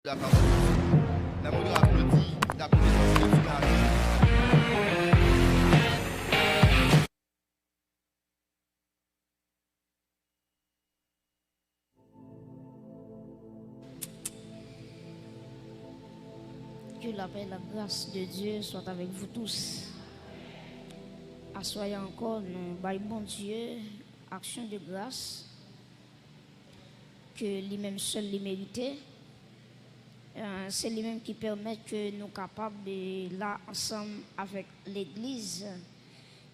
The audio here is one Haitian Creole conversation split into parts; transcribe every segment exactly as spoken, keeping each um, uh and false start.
La parole de Dieu. Nan moun yo aplodi, y ap leve yon ti kare. Que la paix et la grâce de Dieu soient avec vous tous. Aswè a ankò, nou bay Bondye aksyon de gras ke li menm sèl li merite. Euh, se li menm ki pèmèt ke nou kapab, eh, la ansanm avèk legliz,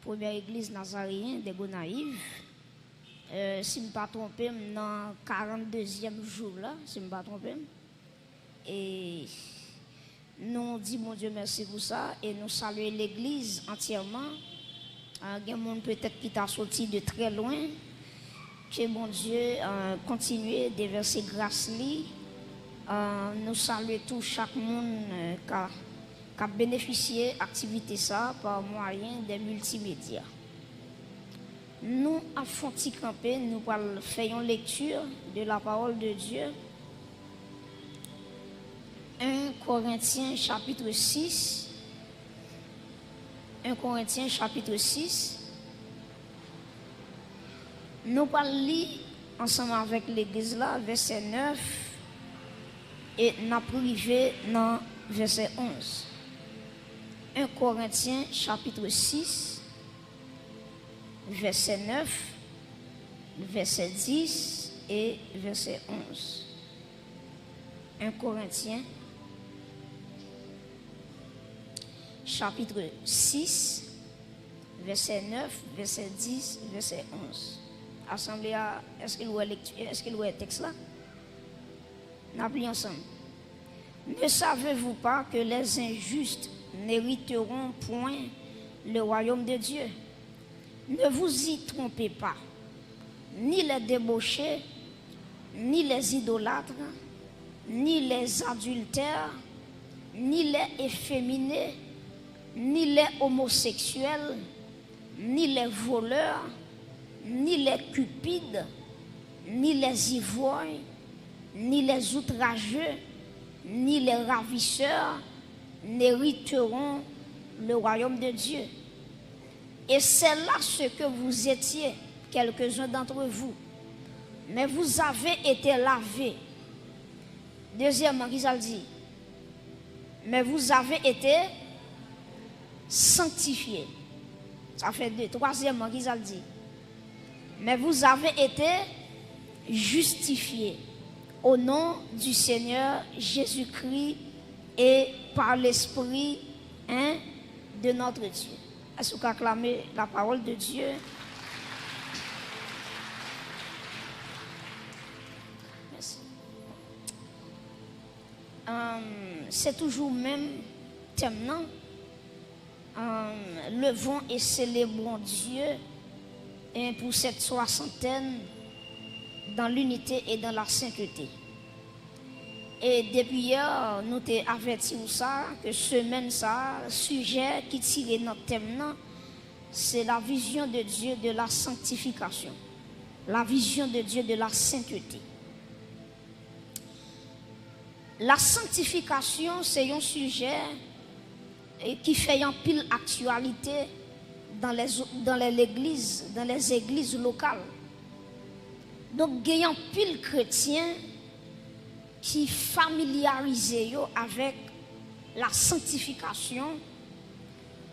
premyè legliz nazareyen de Gonayiv. Euh, si m pa twonpe m, nan karanndezyèm jou la, si m pa twonpe m. E nou di Bondye mèsi pou sa e nou salye legliz antyèman. Ah, gen moun petèt ki ta soti de trè lwen. Ke Bondye, ah, kontinye devèse gras li. Ah, nou salye tou chak moun, eh, ka, k ap benefisye aktivite sa pa mwayen de miltimedya. Nou ap fè yon ti kanpe, nou pral fè yon lekti de la parole de Dieu. En Korentyen chapit sis. En Korentyen chapit sis. Nou pral li ansanm avèk legliz la, vèsè nèf, e n ap rive nan vèsè onz. En Korentyen chapit sis, vèsè nèf, vèsè dis e vèsè onz. En Korentyen, chapit sis, vèsè nèf, vèsè dis, vèsè onz. Asanble a, èske l wè lekti, èske l wè tèks la? N ap li ansanm. Ne savez-vous pas que les injustes n'hériteront point le royaume de Dieu? Ne vous y trompez pas, ni les débauchés, ni les idolâtres, ni les adultères, ni les efféminés, ni les homosexuels, ni les voleurs, ni les cupides, ni les ivrognes, ni les outrageux, ni les ravisseurs n'hériteront le royaume de Dieu. Et c'est là ce que vous étiez, quelques-uns d'entre vous. Mais vous avez été lavés. Dezyèmman, ki sa l di? Mais vous avez été sanctifiés. Sa fè de. Twazyèmman, ki sa l di? Mais vous avez été justifiés au nom du Seigneur Jésus-Christ et par l'Esprit, hein, de notre Dieu. Èske w ka aklame la parole de Dieu? Mèsi. Ahn, se toujou menm tèm nan. Ahn, levons et célébrons Dieu, hein, pour cette soixantaine dans l'unité et dans la sainteté. E depi yè, nou te avèti w sa, ke semèn sa, sijè ki tire nan tèm nan, se la vision de Dieu de la sanctification. La vision de Dieu de la sainteté. La sanctification, se yon sijè, eh, ki fè anpil aktyalite dans les, dans les églises, dans les églises locales. Donk, gen anpil kretyen ki familyarize yo avèk la sanktifikasyon,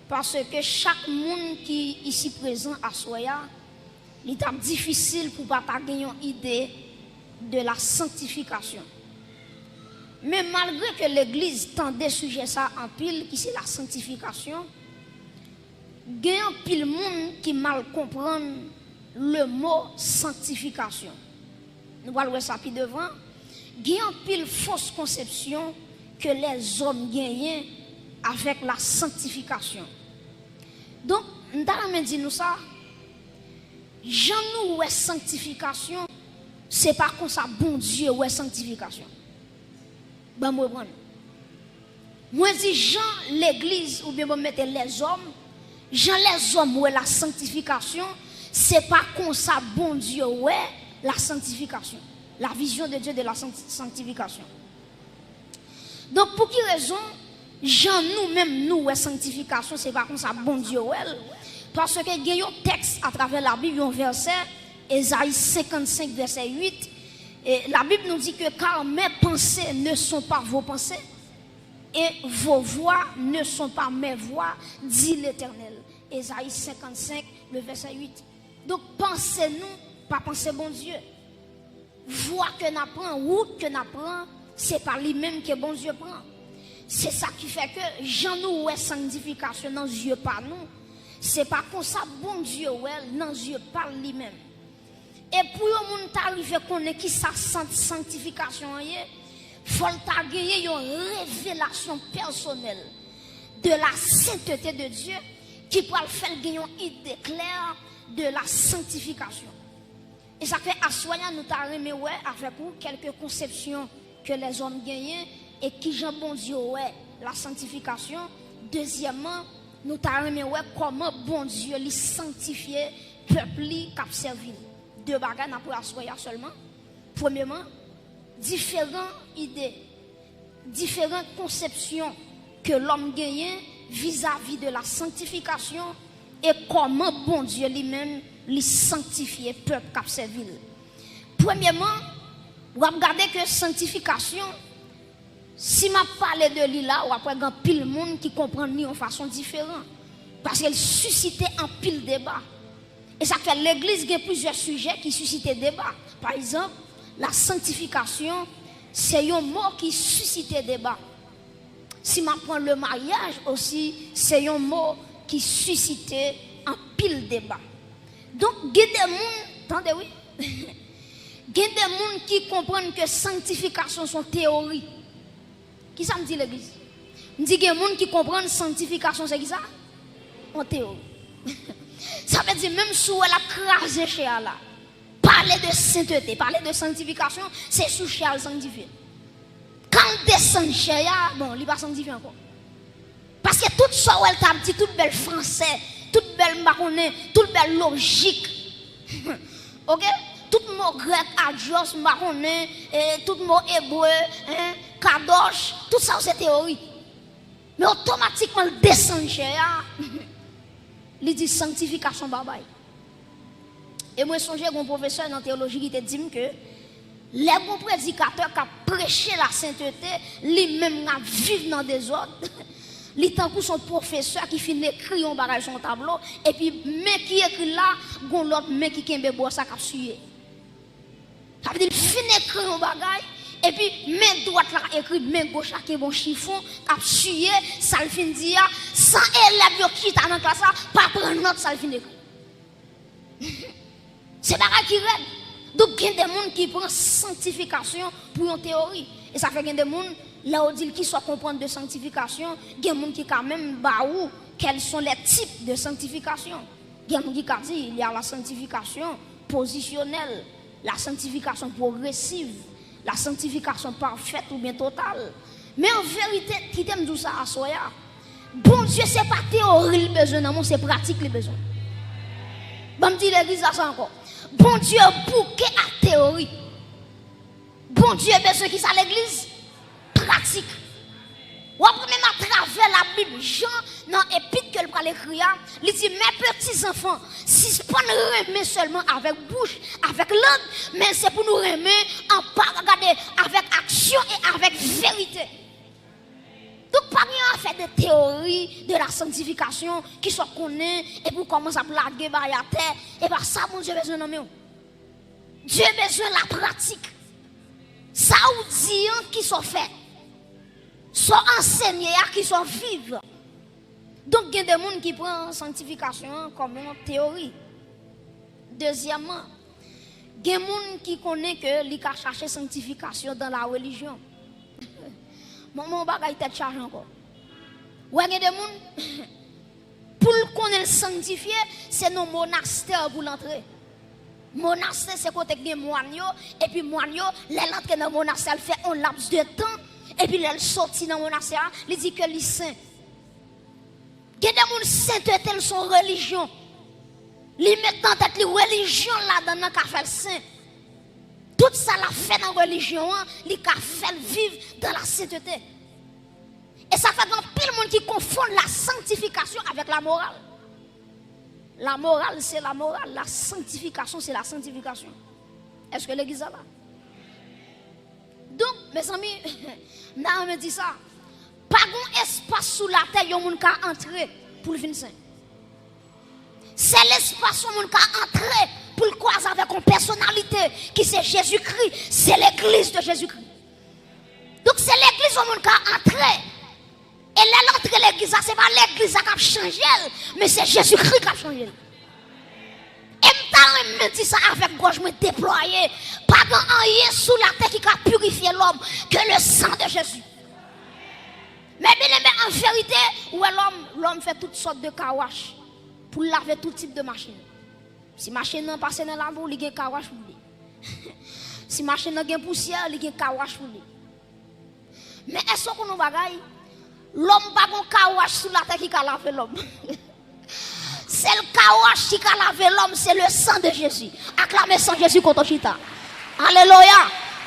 paske chak moun ki isi prezan aswè a, li t ap difisil pou pa ta gen yon ide de la sanctification. Men malgre ke legliz tande sijè sa anpil, ki se la sanktifikasyon, gen anpil moun ki mal konprann le mo sanktifikasyon. Nou pral wè sa pi devan. Gen anpil fos konsepsyon ke lèzòm genyen avèk la sanktifikasyon. Donk, m ta renmen di nou sa, jan nou wè sanktifikasyon, se pa konsa Bondye wè sanktifikasyon. Ban m reprann. Mwen di jan legliz, oubyen ban m mete lèzòm, jan lèzòm wè la sanktifikasyon, se pa konsa Bondye wè la sanktifikasyon. La vision de Dieu de la sank-, sanctification. Donk, pou ki rezon, jan nou menm nou wè sanktifikasyon, se pa konsa Bondye wè l? Paske gen yon tèks atravè Labib, yon vèsè, Ezayi senkannsenk, vèsè uit, e Labib nou di ke: Car mes pensées ne sont pas vos pensées, et vos voies ne sont pas mes voies, dit l'Éternel. Ezayi senkannsenk, le vèsè uit. Donk, panse nou pa panse Bondye. Vwa ke n ap pran, wout ke n ap pran, se pa li menm ke Bondye pran. Se sa ki fè ke jan nou wè sanktifikasyon nan zye pa nou, se pa konsa Bondye wè l nan zye pa l li menm. E pou yon moun ta rive konnen ki sa sant sanktifikasyon an ye, fò l ta genyen yon revelasyon pèsonèl de la sainteté de Dieu ki pral fè l gen yon ide klè de la sanktifikasyon. E sa fè aswè a nou ta renmen wè avèk ou kèlke konsepsyon ke lèzòm genyen e kijan Bondye wè la sanktifikasyon. Dezyèmman, nou ta renmen wè kòman Bondye li sanktifye pèp li k ap sèvi l. De bagay n ap wè aswè a sèlman. Premyèman, diferan ide, diferan konsepsyon ke lòm genyen vizavi de la sanktifikasyon e kòman Bondye li menm li sanktifye pèp k ap sèvi l. Premyèman, w ap gade ke sanktifikasyon, si m ap pale de li la, w ap wè gen anpil moun ki konprann li yon fason diferan. Paske l sisite anpil deba. E sa k fè legliz gen plizyè sijè ki sisite deba. Pa egzanp, la sanktifikasyon se yon mo ki sisite deba. Si m ap pran le maryaj osi, se yon mo ki sisite anpil deba. Donk, gen de moun, tande wi, gen de moun ki konprann ke sanktifikasyon se yon teyori. Kisa m di legliz? M di gen moun ki konprann sanktifikasyon se kisa? Yon teyori. Sa vle di, menm si w wè l ap kraze chè a la, pale de sentete, pale de sanktifikasyon, se sou chè a l sanktifye. Kan l desann chè a, bon, li pa sanktifye ankò. Paske tout sa w wè l t ap di, tout bèl fransè, tout bèl m pa konnen, tout bèl lojik. Oke? Tout mo grèk, adios, m pa konnen, e, tout mo ebre, en, kadosh, tout sa yo se teyori. Men otomatikman l desann chè a, li di sanktifikasyon babay. E mwen sonje gen yon pwofesè nan teyoloji ki te di m ke lè gen yon predikatè k ap preche lasentete, li menm l ap viv nan dezòd, li tankou se yon pwofesè ki fin ekri yon bagay sou yon tablo, epi men ki ekri l la, gen yon lòt men ki kenbe bò sa k ap siye. Sa vle di l fin ekri yon bagay, epi men dwat la ekri, men goch la kenbe yon chifon, k ap siye sa l fin di a, san elèv yo ki chita nan klas la pa pran nòt sa l fin ekri. Se bagay ki rèd. Donk, gen de moun ki pran sanktifikasyon pou yon teyori. E sa fè gen de moun, lè w di l kisa w konprann de sanktifikasyon, gen moun ki ka menm ba ou quels sont les types de sanctification. Gen moun ki ka di, il y a la sanctification positionnelle, la sanctification progressive, la sanctification parfaite oubyen total. Men an verite, kite m di w sa aswè a, Bondye se pa teyori l bezwen nan men w, se pratik li bezwen. Ban m di legliz la sa ankò. Bondye bouke ak teyori. Bondye bezwen kisa legliz? Pratik. W ap wè menm atravè Labib, Jan nan epit ke l pral ekri a, li di, mes petits enfants, sispann renmen sèlman avèk bouch, avèk lang, men se pou nou renmen an pa, gade, avèk aksyon e avèk verite. Donk, pa gen afè de teyori de la sanktifikasyon, kisa w konnen, epi w kòmanse ap lage bagay atè, e pa sa Bondye bezwen nan men w. Dye bezwen la pratik. Sa w di an, kisa w fè? Sa w ansenye a, kisa w viv? Donk, gen de moun ki pran sanktifikasyon an kòm yon teyori. Dezyèmman, gen moun ki konnen ke li ka chache sanktifikasyon dans la religion. Manman, yon bagay tèt chaje ankò. Ou wè, gen de moun, pou l konnen l sanktifye, se nan monastè pou l antre. Monastè se kote k gen mòn yo, epi mòn yo, lè l antre nan monastè a, l fè yon laps de tan, epi lè l soti nan monastè a, li di ke li sen. Gen de moun, sentete l se yon relijyon. Li met nan tèt li relijyon l ladan l nan ka fè l sen. Tout sa l ap fè nan relijyon an, li ka fè l viv dans la sainteté. E sa fè gen anpil moun ki konfonn la sanctification avec la morale. La morale, c'est la morale. La sanctification, c'est la sanctification. Èske legliz la la? Donk, mezanmi, m ta renmen di sa. Pa gon espas sou latè yon moun ka antre pou l vin sen. Sèl espas yon moun ka antre pou l kwaze avèk yon pèsonalite ki se Jezikri, se legliz de Jezikri. Donk, se legliz yon moun ka antre. E lè l antre legliz la, se pa legliz la k ap chanje l, men se Jezikri k ap chanje l. E m ta renmen di sa avèk gòj mwen deplwaye. Pa gen anyen sou latè ki ka pirifye lòm ke le sang de Jésus. Men byeneme, an verite, ou wè lòm, lòm fè tout sòt de car wash pou l lave tout tip de machin. Si machin nan pase nan labou, li gen car wash pou li. Si machin nan gen pousyè, li gen car wash pou li. Men èske w konn yon bagay? Lòm pa gon car wash sou latè ki ka lave lòm. Sèl car wash ki ka lave lòm, se le sang de Jésus. Aklame san Jezi kote w chita. Alelouya.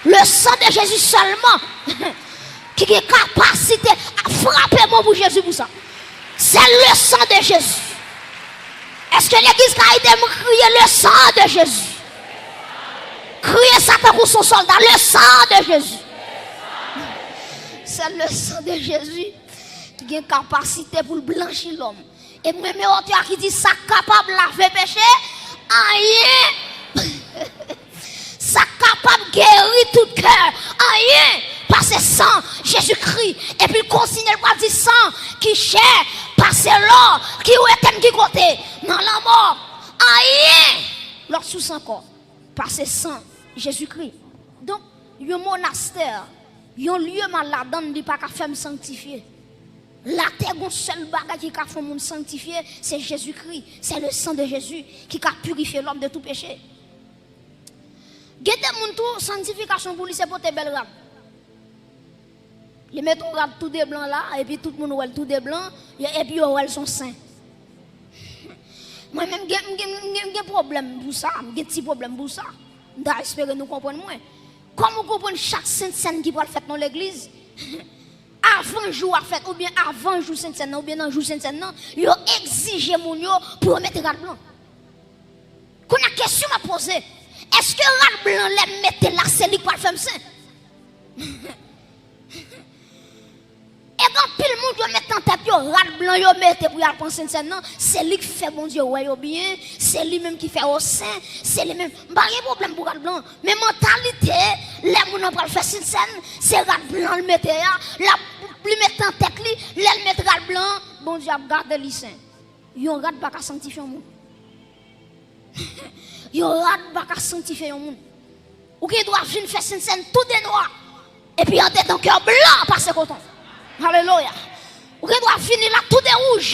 Le sang de Jésus sèlman ki gen kapasite a frape mwen pou Jezi pou sa. Se le sang de Jésus. Èske legliz ka ede m kriye le sang de Jésus? Kriye sa tankou son sòlda, le sang de Jésus. Se le sang de Jésus ki gen kapasite pou l blanchi lòm. E m renmen otè a ki di sa k kapab lave peche, anyen. Sa k kapab geri tout kè, anyen pase san Jezikri. Epi l kontinye, l pral di san ki chè pase lò, ki rete m ki kote? Nan lanmò. Anyen lòt sous ankò pase san Jezikri. Donk, yon monastè, yon lye m al ladan l, li pa ka fè m sanktifye. Latè gon sèl bagay ki ka fè yon moun sanktifye, se Jezikri. Se le sang de Jésus ki ka pirifye lòm de tout peche. Gen de moun tou, sanktifikasyon pou li se pote bèl rad. Li met yon rad tou de blan la, epi tout moun wè l tou de blan, yo, epi yo wè l se yon sen. Mwen menm, m gen, m gen, m gen, m gen pwoblèm pou sa, m gen ti pwoblèm pou sa. M ta espere nou konprann mwen. Kòm ou konprann chak sentsèn ki pral fèt nan legliz, avan jou a fèt, oubyen avan jou sentsèn nan, oubyen nan jou sentsèn nan, yo egzije moun yo pou yo mete rad blan. Kounye a, kesyon m ap poze, èske rad blan lè m mete l la, se li k pral fè m sen? E gen anpil moun yo met nan tèt yo, rad blan yo mete pou y al pran sentsèn nan, se li k fè Bondye wè yo byen, se li menm ki fè yo sen, se li menm. M pa gen pwoblèm pou rad blan, men mantalite, lè moun nan pral fè sentsèn, se rad blan l mete a, l ap, li met nan tèt li, lè l met rad blan, Bondye ap gade li sen. Yon rad pa ka sanktifye yon moun. Yon rad pa ka sanktifye yon moun. Ou gen dwa vin fè sentsèn tou de nwa, epi andedan kè w blan pase koton. Alelouya. Ou gen dwa vini la tou de wouj,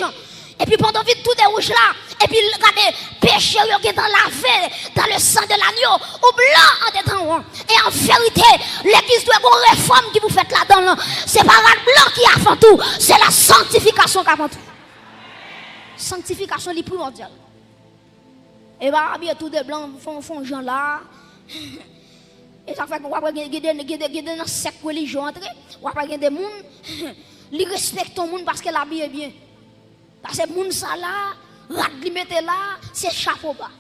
epi pandan w vin tou de wouj la, epi gade, peche w yo gentan lave dans le sang de l'agneau, ou blan andedan w. E an verite, legliz dwe gon refòm ki pou fèt ladan l. Se pa rad blan ki avan tou, se la sanktifikasyon k avan tou. Sanktifikasyon li primòdyal. E pa abiye tou de blan, fon, fon jan la. E sa fè w ap wè gen, gen de, gen de, gen de nan sèk relijye w antre, w ap wè gen de moun, li respekte yon moun paske l abiye byen. Paske moun sa la, rad li mete la, se chapo ba.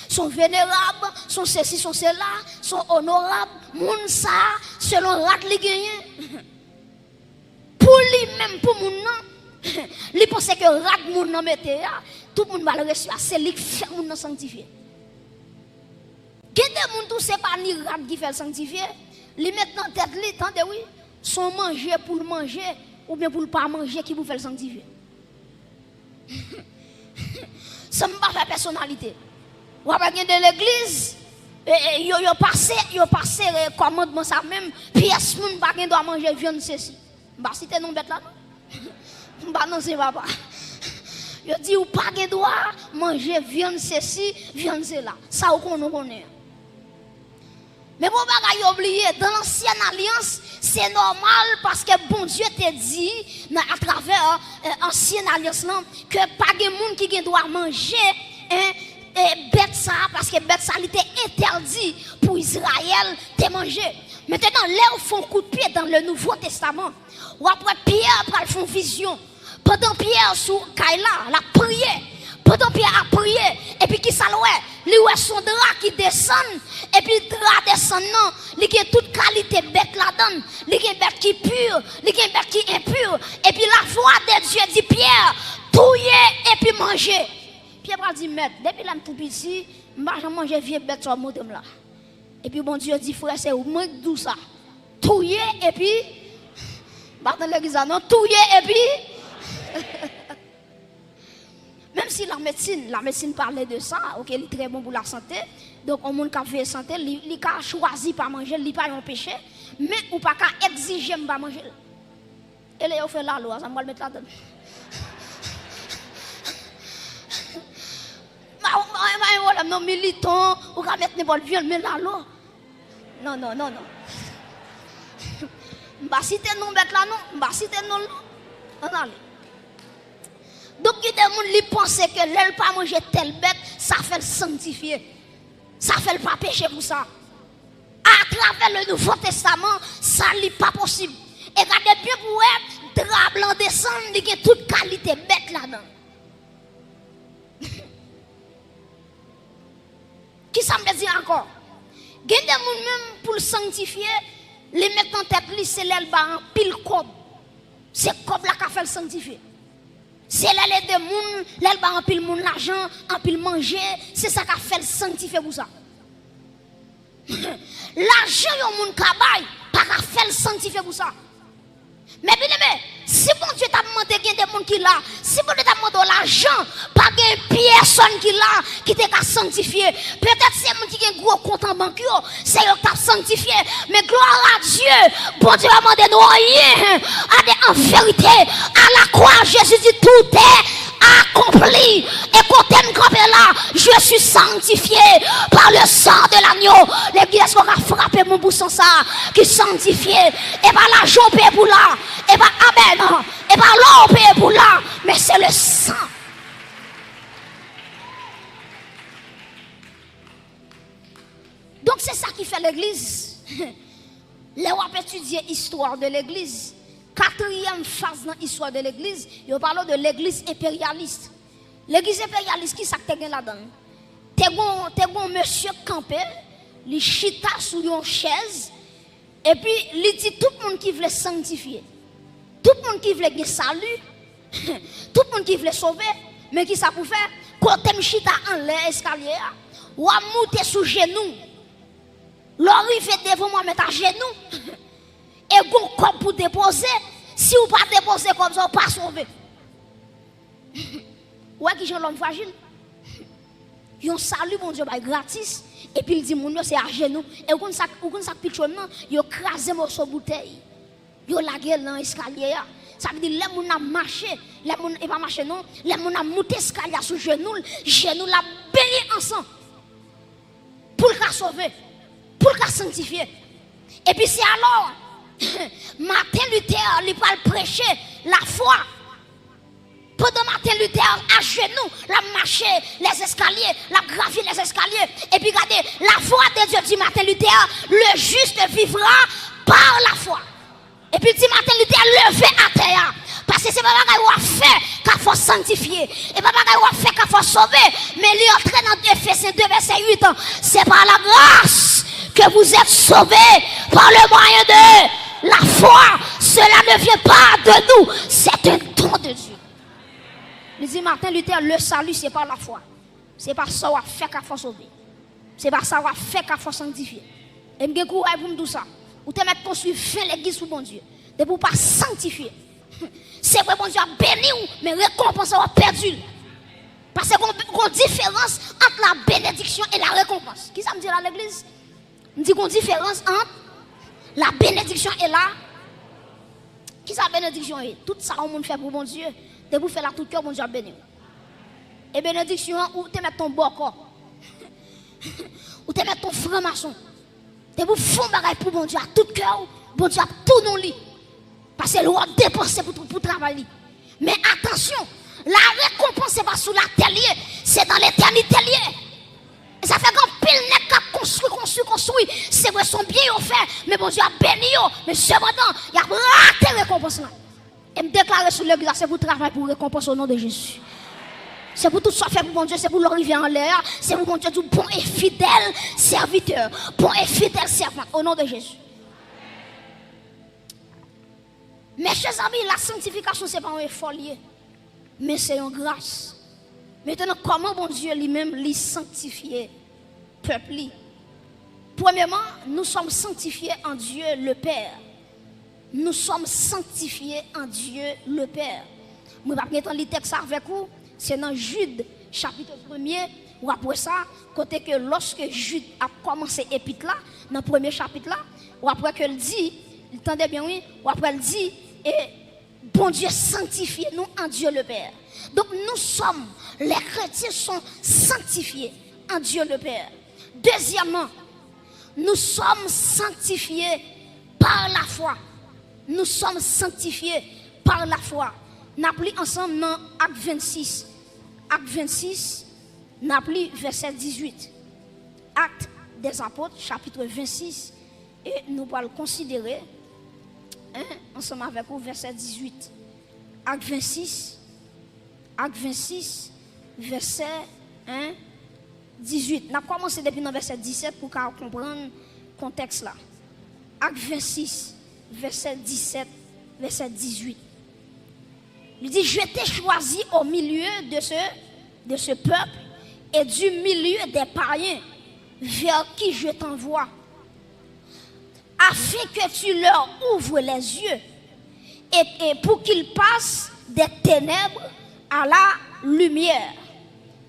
Se yon venerab, se yon sesi, se yon sela, se yon onorab. Moun sa, selon rad li genyen, pou li menm, pou moun nan, li panse ke rad moun nan mete a, tout moun pral resevwa, se li k fè moun nan sanktifye. Gen de moun tou, se pa ni rad ki fè l sanktifye, li met nan tèt li, tande wi, se yon manje pou l manje, oubyen pou l pa manje ki pou fè l sanktifye. San m pa fè pèsonalite. W ap wè gen de legliz, e, e, yo, yo pase, yo pase, e, kòmandman sa menm, pyès moun pa gen dwa manje vyann sesi. M pa site non bèt la non. M pa nan sen papa. Yo di ou pa gen dwa manje vyann sesi, vyann sela. Sa ou konnen, ou konnen. Men gon bagay yo bliye, dans l'ancienne alliance, se nòmal paske Bondye te di nan, atravè, e, ansyen alyans lan, ke pa gen moun ki gen dwa manje, en, e, bèt sa a, paske bèt sa a, li te entèdi pou Izrayèl te manje. Mentnan, lè w fè yon kout pye dans le Nouveau Testament, w ap wè Pyè pral fè yon vizyon. Pandan Pyè sou kay la, l ap priye. Pandan Pyè ap priye, epi kisa l wè? Li wè s on dra ki desann, epi dra desann nan, li gen tout kalite bèt ladan l. Li gen bèt ki pi, li gen bèt ki enpi. Epi lavwa de Dye di Pyè, touye epi manje. Pyè pral di, Mèt, depi lè m tou piti, m pa janm manje vye bèt sa w montre m la. Epi Bondye di, frè, se mwen k di w sa. Touye epi, m pa tann legliz la non, touye epi. Menm si la medsin, la medsin pale de sa, oke, li trè bon pou la sante. Donk, yon moun k ap veye sante, li, li ka chwazi pa manje l, li pa yon peche, men ou pa ka egzije m pa manje l. E lè yo fè lalwa, sa m pral met ladan l. Pa, pa, pa gen pwoblèm non, militan, ou ka met nenpòt vyann, men lalwa. Non, non, non, non. M pa site non bèt la non, m pa site non l non. Ann ale. Donk, gen de moun, li panse ke lè l pa manje tèl bèt, sa fè l sanktifye. Sa fè l pa peche pou sa. Atravè le Nouvo Testaman, sa li pa posib. E gade byen pou wè, dra blan desann, li gen tout kalite bèt ladan. Kisa m vle di ankò? Gen de moun menm pou l sanktifye, li met nan tèt li se lè l ba anpil kòb. Se kòb la ka fè l sanktifye. Se lè l ede moun, lè l ba anpil moun lajan, anpil manje, se sa ka fè l sanktifye pou sa. Lajan yon moun ka bay pa ka fè l sanktifye pou sa. Men byeneme, si Bondye t ap mande gen de moun ki la, si Bondye t ap mande w lajan, pa gen pyèsonn ki la ki te ka sanktifye. Petèt se moun ki gen gwo kont an bank yo, se yo k t ap sanktifye. Men glwa a Dye, Bondye pa mande nou anyen. Ade, an verite, à la croix, Jésus dit, tout est accompli. E kote m kanpe la, je suis sanctifié par le sang de l'agneau. Legliz, èske w ka frape mwen pou san sa ki sanktifye? E pa lajan w peye pou la, e pa, amèn, e pa lò w peye pou la, men se le sang. Donk, se sa ki fè legliz. Lè w ap etidye istwa de legliz, katriyèm faz nan istwa de legliz, yo pale w de legliz enperyalis. Legliz enperyalis, ki sa k te gen ladan l? Te gon, te gon mesye k kanpe, li chita sou yon chèz, epi li di tout moun ki vle sanktifye, tout moun ki vle gen sali, tout moun ki vle sove, men ki sa pou fè? Kote m chita anlè eskalye a, w ap moute sou jenou. Lè w rive devan mwen, mèt ajenou. E gon kòb pou depoze. Si w pa depoze kòb sa, w pa sove. Ou wè kijan lòm frajil? Yon sali Bondye bay gratis, epi l di moun yo se ajenou. E ou konn sa, ou konn sa k pi tchwe m nan? Yo kraze moso boutèy. Yo lage l nan eskalye a. Sa vle di lè moun ap mache, lè moun, e pa mache non, lè moun ap moute eskalye a sou jenou l, jenou l ap benyen an san. Pou l ka sove, pou l ka sanktifye. Epi se alò, Martin Luther, li pral preche lafwa. Pandan Martin Luther ajenou, l ap mache lèzeskalye, l ap gravi lèzeskalye. Epi gade, la voix de Dieu dit Martin Luther, le juste vivra par la foi. Epi l di Martin Luther leve atè a. Paske se pa bagay w ap fè k ap fè w sanktifye. E pa bagay w ap fè k ap fè w sove. Men li antre nan Efesyen de vèsè uit. C'est par la grâce que vous êtes sauvés par le moyen de la foi. Cela ne vient pas de nous. C'est un don de Dieu. Li di Martin Luther, le salut, c'est par la foi. Se pa sa w ap fè k ap fè w sove. Se pa sa w ap fè k ap fè w sanktifye. E m gen kouray pou m di w sa. Ou te mèt konstwi ven legliz pou Bondye. Depi w pa sanktifye, se vre Bondye ap beni w, men rekonpans la w ap pèdi l. Paske gon, gon diferans ant la benediksyon e la rekonpans. Kisa m di la, legliz? M di gon diferans ant la benediksyon e la. Kisa benediksyon ye? Tout sa yon moun fè pou Bondye, depi w fè l ak tout kè w, Bondye ap beni w. E benediksyon an, ou te mèt ton bòkò. Ou te mèt ton franmason. Depi w fè yon bagay pou Bondye ak tout kè w, Bondye ap tounen w li. Paske l wè w depanse pou, pou travay li. Men atansyon, la rekonpans se pa sou latè l ye, se dan letènite l ye. Sa fè gen anpil nèg k ap konstwi, konstwi, konstwi. Se vre, se yon byen yo fè, men Bondye ap beni yo. Men sepandan, y ap rate rekonpans lan. E m deklare sou legliz la, se pou travay pou rekonpans o non de Jezi. Se pou tout sa w fè pou Bondye, se pou lè w rive anlè a, se pou Bondye di w bon e fidèl sèvitè, bon e fidèl sèvant, o non de Jezi. Mezanmi, la sanktifikasyon se pa yon efò l ye, men se yon gras. Mentenan, kòman Bondye li menm li sanktifye pèp li? Premyèman, nous sommes sanctifiés en Dieu le Père. Nous sommes sanctifiés en Dieu le Père. Mwen p ap gentan li tèks sa avèk ou, se nan Jid, chapit premye, w ap wè sa, kote ke lòske Jid ap kòmanse epit la, nan premye chapit la, w ap wè ke l di, tande byen wi, w ap wè l di, e Bondye sanktifye nou en Dieu le Père. Donc nous sommes, les chrétiens sont sanctifiés en Dieu le Père. Deuxièmement, nous sommes sanctifiés par la foi. Nous sommes sanctifiés par la foi. N ap li ansanm nan Ak vennsis. Ak vennsis, n ap li vèsè dizuit. Actes des Apôtres, chapitre vingt-six, e nou pral konsidere, en, ansanm avèk ou, vèsè dizuit. Ak vennsis, Ak vennsis, vèsè, en, dizuit. N ap kòmanse depi nan vèsè disèt pou w ka konprann kontèks la. Ak vennsis, vèsè disèt, vèsè dizuit. Li di, je t'ai choisi au milieu de ce, de ce peuple et du milieu des païens vers qui je t'envoie, afin que tu leur ouvres les yeux et, et pour qu'ils passent des ténèbres à la lumière,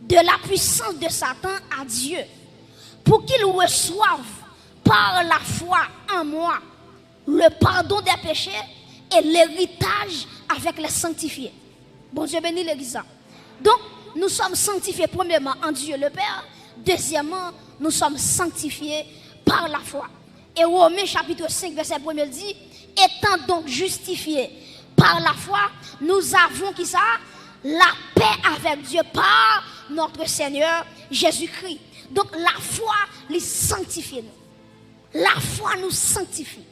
de la puissance de Satan à Dieu, pour qu'ils reçoivent par la foi en moi le pardon des péchés et l'héritage avec les sanctifiés. Bondye beni legliz la. Donc, nous sommes sanctifiés premièrement en Dieu le Père, deuxièmement, nous sommes sanctifiés par la foi. E Women chapit senk vèsè premye di, étant donc justifiés par la foi, nous avons ki sa? La paix avec Dieu par notre Seigneur Jésus-Christ. Donc, lafwa, li sanktifye nou. Lafwa nou sanktifye.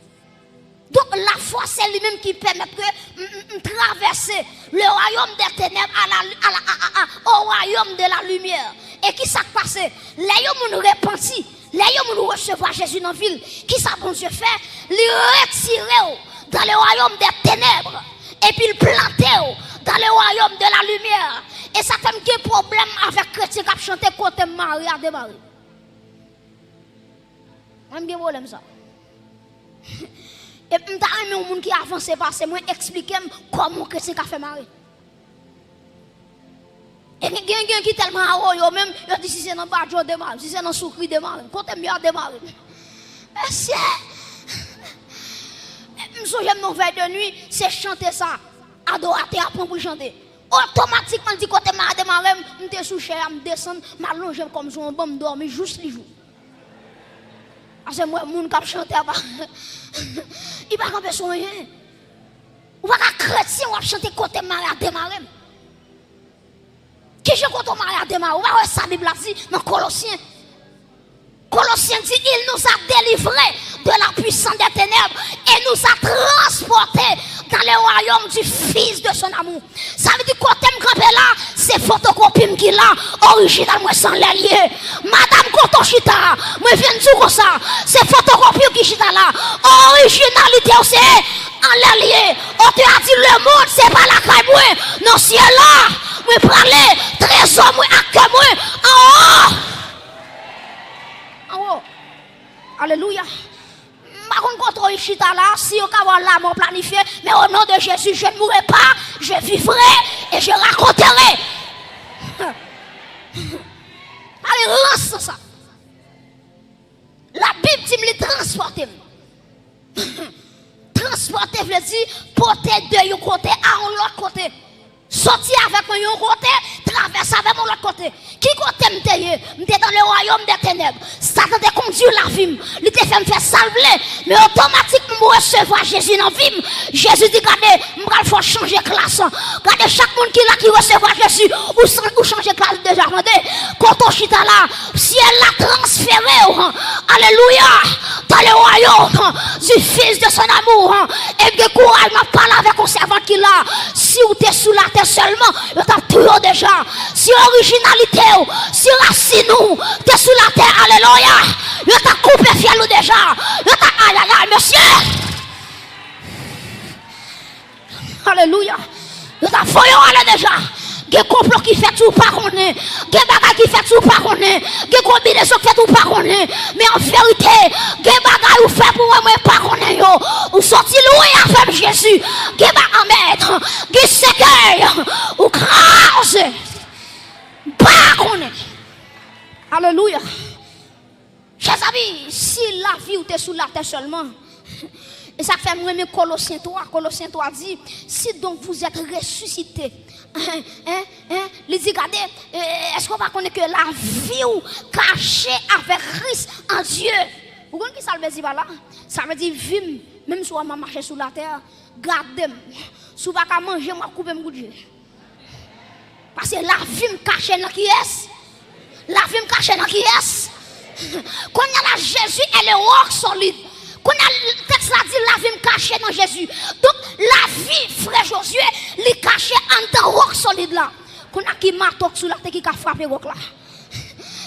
Donk, lafwa, se li menm ki pèmèt ke m, m, m travèse le royaume des ténèbres à la, à la, à, à, à, au royaume de la lumière. E ki sa k pase? Lè yon moun repanti, lè yon moun resevwa Jezi nan vi l, ki sa Bondye fè? Li retire w dans le royaume des ténèbres, epi l plante w dans le royaume de la lumière. E sa fè m gen pwoblèm avèk kretyen k ap chante kote m mare a demare. Mwen, m gen pwoblèm sa. E m ta renmen yon moun ki avanse pase mwen eksplike m kòman yon kretyen ka fè mare. E gen, gen, gen ki tèlman awoyo menm, yo di si se nan badjo demare m, si se nan soukri demare m, kote m ye a demare m. Mesye, m sonje m nan vèy de nwi, se chante sa, adoratè a pran pou l chante. Otomatikman, l di kote m a demare m, m te sou chè a, m desann, m alonje m kò m sou yon ban, m dòmi jous li jou. Paske m wè moun k ap chante a pa, li pa kanpe sou anyen. Ou pa ka kretyen, w ap chante kote m mare a demare m. Kijan kote w mare a demare? Ou pa wè sa Bib la di nan Kolosyen? Kolosyen di, il nous a délivrés de la puissance des ténèbres et nous a transportés dans le royaume du Fils de son amour. Sa vle di kote m kanpe la, se fotokopi m ki la, orijinal mwen se anlè l ye. Madanm, kote w chita a, mwen vin di w konsa, se fotokopi w ki chita la, orijinalite w se anlè l ye. Otè a di, lemonn se pa lakay mwen, nan syèl la mwen prale, trezò mwen ak kè mwen anwo. Anwo. Alelouya. M pa konn kote w chita la, si yo ka ba w lamò planifye, men o non de Jezi, je ne mourrai pas, je vivrai et je raconterai. Pale rans nan sa. Labib di m li transpòte m. Transpòte vle di pote de yon kote a yon lòt kote. Sòti avèk mwen yon kote, travèse avè m yon lòt kote. Ki kote m te ye? M te dans le royaume des ténèbres. Satan te kondui lavi m. Li te fè m fè sa l vle. Men otomatikman, m resevwa Jezi nan vi m. Jezi di, "Gade, m pral fè w chanje klas." Gade chak moun ki la ki resevwa Jezi, ou san-, ou chanje klas deja, tande. Kote w chita la, syèl la transfere w. Alelouya. Dans le royaume du Fils de son amour. E gen kouraj, m ap pale avèk yon sèvant ki la. Si w te sou latè sèlman, yo t ap touye w deja. Si orijinalite w, si rasin ou te sou latè, alelouya, yo t ap koupe fyèl ou deja. Yo t ap, ayayay, mesye. Alelouya. Yo t ap voye w ale deja. Gen konplo ki fèt ou pa konnen. Gen bagay ki fèt ou pa konnen. Gen konbinezon ki fèt ou pa konnen. Men an verite, gen bagay ou fè pou mwen, mwen pa konnen yo. Ou sòti lwen avè m, Jezi. Gen ba-, amèn. Gen sekèy ou kraze. Pa konnen. Alelouya. Chè zanmi, si lavi w te sou latè sèlman, e sa k fè m renmen Kolosyen twa, Kolosyen twa di, "Si donc vous êtes ressuscités," en, en, en, li di, gade, eh, èske w pa konnen ke lavi w kache avèk Kris an Dye? Ou konn ki sa l vle di pa la? Sa vle di vi m, menm si w wè m ap mache sou latè, gade m. Si w pa ka manje m, w ap koupe m kout je. Paske lavi m kache nan kiyès? Lavi m kache nan kiyès? Kounye a la, Jezi est le roc solide. Kounye a, tèks la di, lavi m kache nan Jezi. Donk, lavi frè Jozye, li kache anndan wòk solid la. Kounye a, ki mato k sou latè ki ka frape wòk la?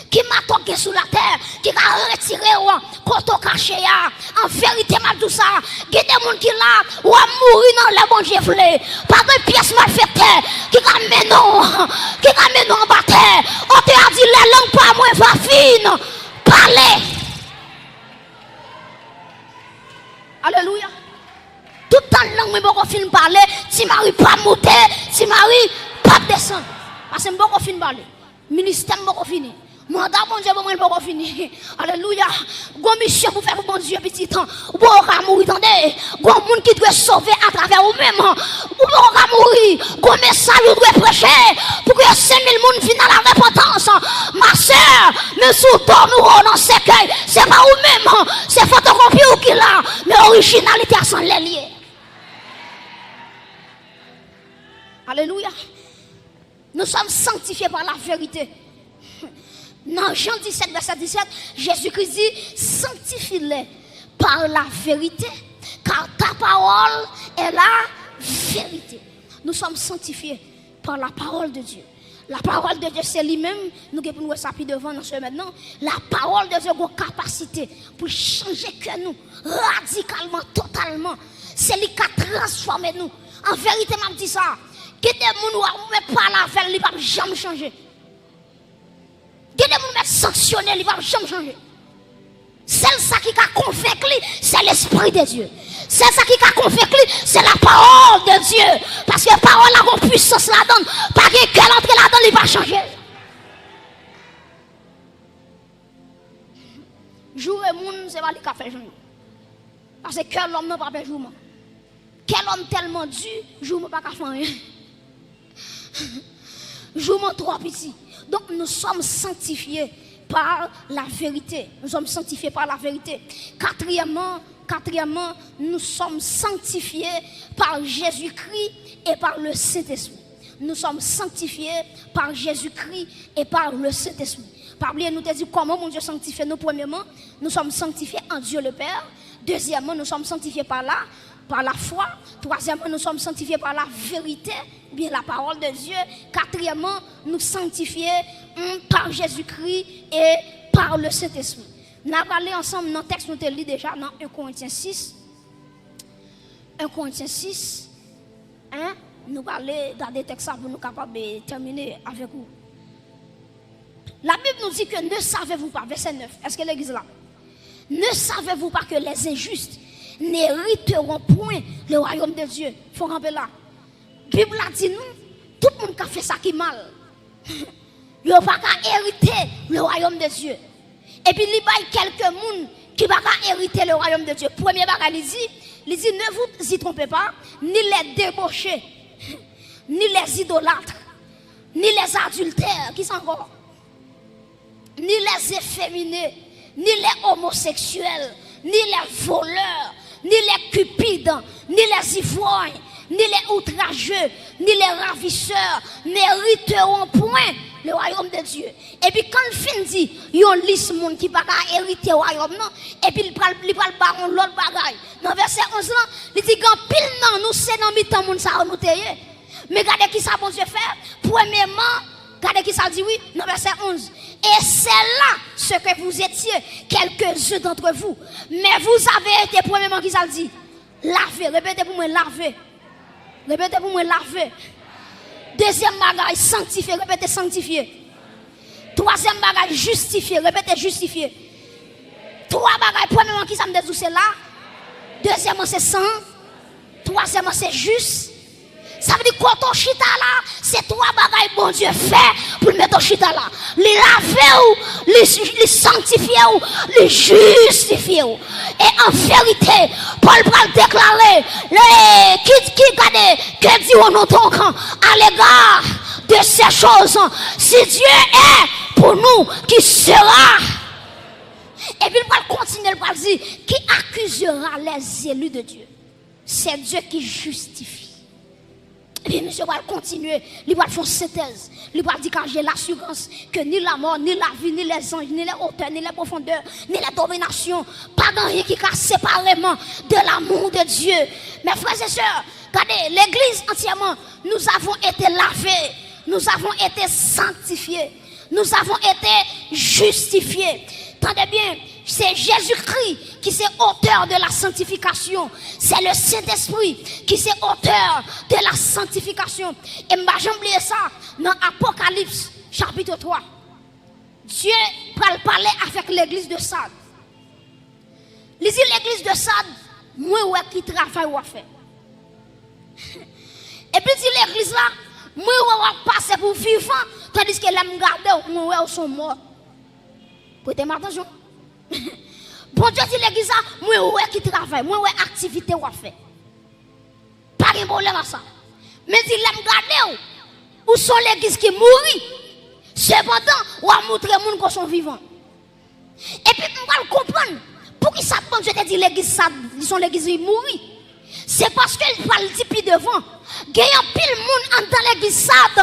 Ki mato k gen sou latè ki ka retire w kote w kache a? An verite, m ap di w sa, gen de moun ki la, w ap mouri nan lè Bondye vle. Pa gen pyès malfektè ki ka mennen w, ki ka mennen w anba tè. Otè a di, les langues pas à moi va fin parler. Alelouya. Toutan lang mwen poko fin pale, Ti Mari p ap monte, Ti Mari p ap desann. Paske m poko fin pale. Ministè m poko fini. Manda Bondye ban mwen l poko fini. Alelouya. Gon misyon pou fè pou Bondye, pitit. Ou poko ka mouri, tande. Gon moun ki dwe sove atravè ou menm. Ou poko ka mouri. Gon mesaj ou dwe preche pou ke senk mil moun vin a la repantans. Ma sè, men si w dòmi ou nan sèkèy, se pa ou menm. Se fotokopi w ki la. Men orijinalite a se anlè l ye. Alelouya. Nous sommes sanctifiés par la vérité. Nan Jan disèt, vèsè disèt, Jezikri di, sanctifie-les par la vérité, car ta parole est la vérité. Nous sommes sanctifiés par la parole de Dieu. La parole de Dieu, se li menm, nou gen pou n wè sa pi devan nan semèn nan. La parole de Dieu gon kapasite pou chanje kè nou radikalman, totalman. Se li k ka transfòme nou. An verite, m ap di sa. Gen de moun w ap mèt pale avè l, li p ap janm chanje. Gen de moun w mèt sanksyone, li p ap janm chanje. Sèl sa ki ka konvenk li, se Lespri de Dye. Sèl sa ki ka konvenk li, se la parole de Dieu. Paske pawòl la gon pwisans ladan l. Pa gen kè l antre ladan l, li pa chanje. Joure moun, se pa li k ap fè joure. Paske kè lòm nan pa pè jouman. Kè lòm tèlman di, jouman pa ka fè anyen. Jouman twò piti. Donc, nous sommes sanctifiés par la vérité. Nous sommes sanctifiés par la vérité. Quatrièmement, quatrièmement, nous sommes sanctifiés par Jésus-Christ et par le Saint-Esprit. Nous sommes sanctifiés par Jésus-Christ et par le Saint-Esprit. Pa bliye, nou te di kòman Bondye sanktifye nou. Premyèman, nous sommes sanctifiés en Dieu le Père. Dezyèmman, nous sommes sanctifiés par la, par la foi. Twazyèmman, nous sommes sanctifiés par la vérité, oubyen la parole de Dieu. Katriyèmman, nou sanktifye, mm, par Jésus-Christ et par le Saint-Esprit. N a prale ansanm nan tèks nou te li deja nan en Korentyen sis. En Korentyen sis, en, nou prale gade tèks sa pou nou kapab, eh, tèmine avèk ou. La Bible nous dit que ne savez-vous pas, verset neuf, èske legliz la? Ne savez-vous pas que les injustes n'hériteront point le royaume de Dieu? Fò kanpe la. Bib la di nou, tout moun k ap fè sa ki mal, yo pa ka erite le royaume de Dieu. Epi li bay kèlke moun ki pa ka erite le royaume de Dieu. Premye bagay li di, li di, ne vous y trompez pas, ni les débauchés ni les idolâtres, ni les adultères, ki sa ankò? Ni les efféminés, ni les homosexuels, ni les voleurs, ni les cupides, ni les ivrognes, ni les outrageux, ni les ravisseurs n'hériteront point le royaume de Dieu. Epi kan l fin di yon lis moun ki pa ka erite wayòm nan, epi li pral, li pral ba yon lòt bagay. Nan vèsè onz lan, li di gen anpil nan nou se nan mitan moun sa yo nou te ye. Men gade ki sa Bondye fè. Premyeman, gade ki sa l di wi, nan vèsè onz. Et c'est là ce que vous étiez, quelques-uns d'entre vous. Mais vous avez été, premyeman, ki sa l di? Lave. Repete pou mwen, lave. Repete pou mwen, lave. Dezyèm bagay, sanktifye. Repete, sanktifye. Twazyèm bagay, jistifye. Repete, jistifye. Twa bagay, premyeman, ki sa m te di w se la? Dezyèmman, se san. Twazyèmman, se jis. Sa vle di kote w chita la, se twa bagay Bondye fè pou l mete w chita la. Li lave w, li, li sanktifye w, li jistifye w. E an verite, Pòl pral deklare, le, ki, ki gade, que dirons-nous donc à l'égard de ces choses? Si Dieu est pour nous, qui sera? Epi l pral kontinye, l pral di, qui accusera les élus de Dieu? C'est Dieu qui justifie. Epi misye pral kontinye, li pral fè yon sentèz. Li pral di, car j'ai l'assurance que ni la mort, ni la vie, ni les anges, ni les hauteurs, ni les profondeurs, ni les dominations, pa gen anyen ki ka separe mwen de l'amour de Dieu. Mes frères et sœurs, gade, legliz antyèman, nous avons été lavés, nous avons été sanctifiés. Nous avons été justifiés. Tande byen, se Jezikri ki se otè de la santifikasyon. Se le Sentespri ki se otè de la santifikasyon. E m pa janm bliye sa, nan Apokalips chapit twa, Dye pral pale avèk legliz de Sad. Li di legliz de Sad, mwen wè ki travay w ap fè. Epi l di legliz la, mwen wè w ap pase pou vivan, tandiske lè m gade w, mwen wè w s on mò. Prete m atansyon. Bondye di legliz la, mwen wè ki travay, mwen wè aktivite w ap fè. Pa gen pwoblèm ak sa. Men di lè m gade w, ou s on legliz ki mouri. Sepandan, w ap moutre moun ke w s on vivan. Epi m pral konprann poukisa Bondye te di legliz Sad, li s on legliz ki mouri. Se paske l pral di pi devan, gen anpil moun anndan legliz Sad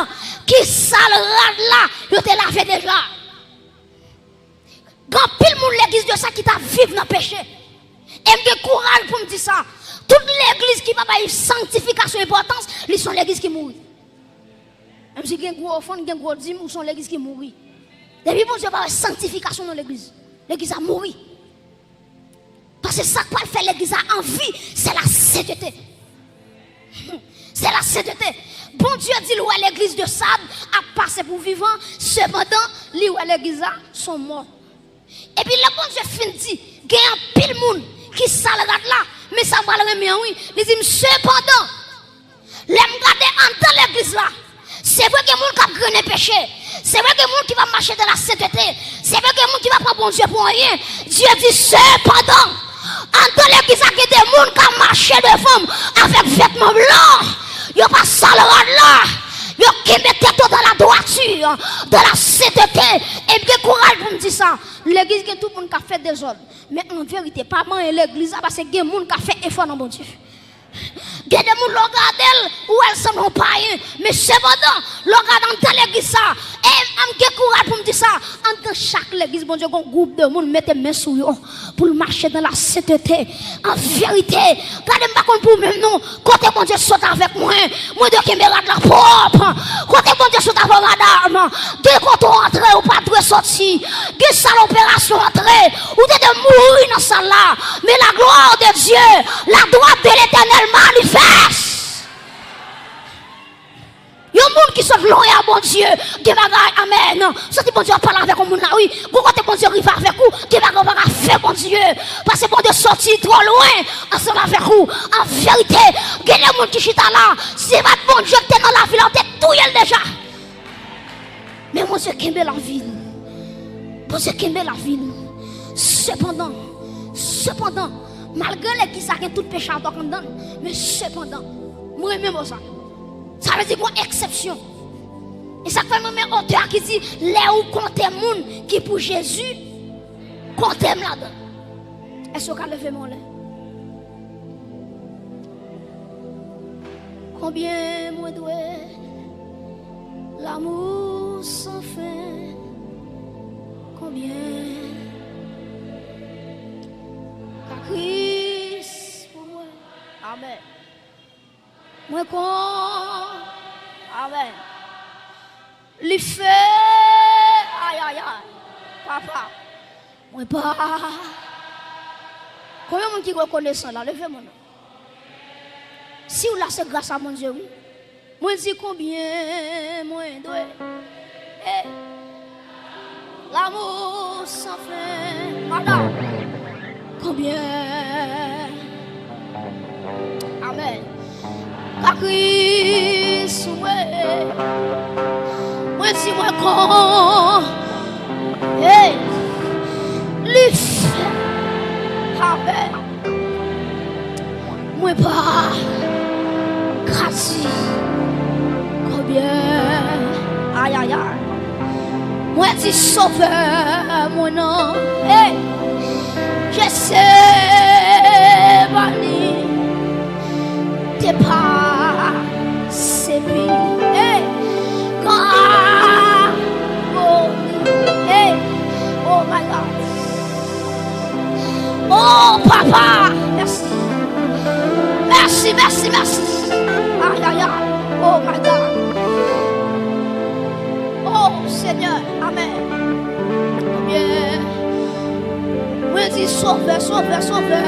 ki sal rad la, yo te lave deja. Gen anpil moun legliz de Sad ki t ap viv nan peche. E m gen kouraj pou m di sa. Tout legliz ki pa bay sanktifikasyon enpòtans, li s on legliz ki mouri. Menm si gen gwo ofrann, gen gwo dim, ou s on legliz ki mouri. Depi Bondye pa wè sanktifikasyon nan legliz, legliz la mouri. Paske sa k pral fè legliz la an vi, se la sentete. Se la sentete. Bondye di l wè legliz de Sad ap pase pou vivan, sepandan, li wè legliz la s on mò. Epi lè Bondye fin di, gen anpil moun ki sal rad la, men sa m pral renmen an wi, li di m, sepandan, lè m gade anndan legliz la, se vre gen moun k ap grennen peche, se vre gen moun ki p ap mache dans la sainteté, se vre gen moun ki pa pran Bondye pou anyen. Dye di, sepandan, anndan legliz la gen de moun k ap mache devan m avèk vètman blan, yo pa sal rad la, yo kenbe tèt yo dans la droiture, dans la sainteté, e m gen kouraj pou m di sa. Legliz gen tout moun k ap fè dezòd. Men an verite, pa manyen legliz la, paske gen moun k ap fè efò nan Bondye. Gen de moun, lè w gade l, ou wè l sanble yon payen. Men sepandan, lè w gade anndan legliz sa, e m gen kouraj pou m di sa, anndan chak legliz, Bondye gen yon gwoup de moun, mete men sou yo, pou l mache dans la sainteté. An verite, gade m pa konn pou ou menm non, kote Bondye sot avèk mwen, mwen dwe kenbe rad la pwòp. Kote Bondye sot avè w, madanm, gen kote w antre, ou pa dwe soti. Gen sal operasyon antre, ou te dwe mouri nan sal la. Men la gloire de Dieu, la droite de l'Éternel manifeste. Yon moun ki sot lwen a Bondye, gen bagay, amèn. Santi Bondye ap pale avèk yon moun la, wi. Gon kote Bondye rive avèk ou, gen bagay ou pa ka fè Bondye. Paske Bondye soti twò lwen ansanm avèk ou. An verite, gen de moun ki chita la, si se pa t Bondye ki te nan lavi la, yo te touye l deja. Men Bondye kenbe lavi l. Bondye kenbe lavi l. Sepandan, sepandan, malgre legliz la gen tout peche atòk anndan l, men sepandan, mwen renmen mo sa. Sa vle di gon eksepsyon. E sa k fè m renmen otè a ki di, lè ou konte moun ki pou Jezi, konte m ladan. Èske w ka leve men w anlè? Konbyen mwen dwe l'amour sans fin? Konbyen ka Kris pou mwen? Amèn. Mwen kon. Amèn. Li fè. Ayayay. Papa. Mwen pa. Konbyen moun ki rekonesan la? Leve men w. Si w la, se gras a Bondye, wi. Mwen di konbyen mwen dwe. Hey. L'amour sans fin. Madam. Konbyen? Amèn. Ka Kris sou mwen. Mwen di mwen kon. Hey. Li fè. Amèn. Mwen pa ka di konbyen. Ayayay. Mwen di Sovè mwen nan. Hey! Jetsemani te pase pi. Hey! Kalvari. Hey! Oh my God. Oh, papa, mèsi. Mèsi, mèsi, mèsi. Ayayay. Oh, my God. Oh, Senyè. Amèn. Ebyen, mwen di, Sovè, Sovè, Sovè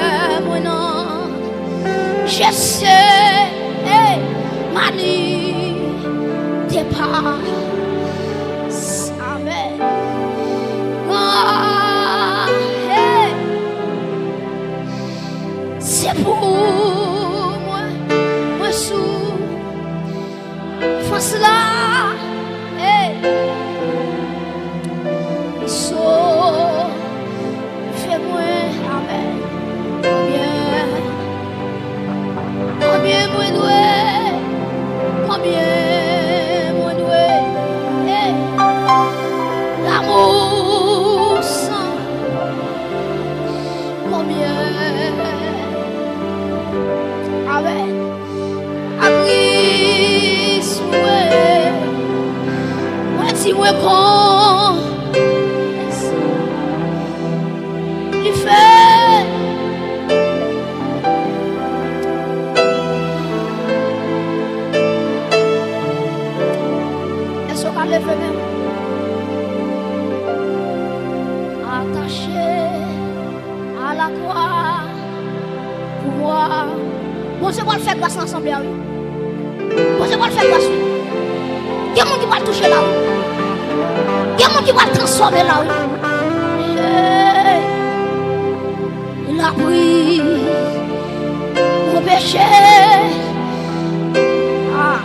mwen nan. Jetsemani te pase. Amèn. Ah, hey. Se pou mwen, mwen sou fans la. Hey. Li sove mwen. Amèn. Konbyen, konbyen mwen dwe? Konbyen mwen dwe? Hey. L'amour sans. Konbyen? Amèn. Ka Kris mwen. Mwen di mwen kon. Li fè. Èske w ka leve men w? Atache a lakwa pou mwa. Bondye pral fè gras nan asanble a, wi. Bondye pral fè gras, wi. Gen moun ki pral touche la, wi. Gen moun ki pral transfòme la, wi. Hey. L ap ri pou peche. Ah.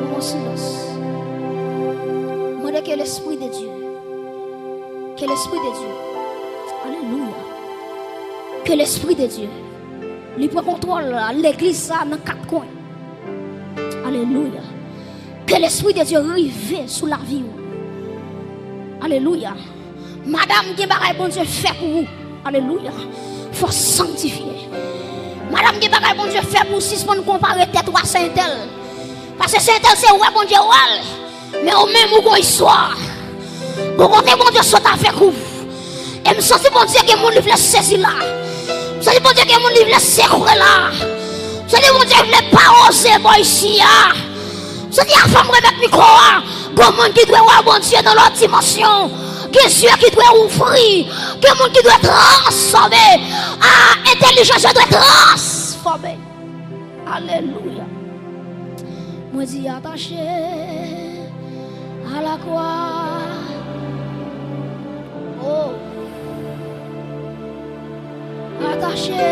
Yon silans. Mande ke Lespri de Dye. Ke Lespri de Dye. Alelouya. Ke Lespri de Dye. Li pran kontwòl legliz sa nan kat kwen. Alelouya. Ke Lespri de Dye rive sou lavi w. Alelouya. Madanm, gen bagay Bondye fè pou ou. Alelouya. Fò w sanktifye. Madanm, gen bagay Bondye fè pou ou. Sispann konpare tèt ou a sè entèl. Paske sè entèl se wè Bondye wè l. Men ou menm ou gon istwa. Gon kote Bondye sot avèk ou. E m santi Bondye gen moun li vle sezi la. M santi Bondye gen moun li vle sekwe la. M santi Bondye vle pa oze bò isi a. M santi avan m remèt mikwo a, gon moun ki dwe wè Bondye nan lòt dimansyon. Gen zye ki dwe ouvri. Gen moun ki dwe transfòme. Ah, entèlijans yo dwe transfòme. Alelouya. Mwen di atache a lakwa. Oh. Atache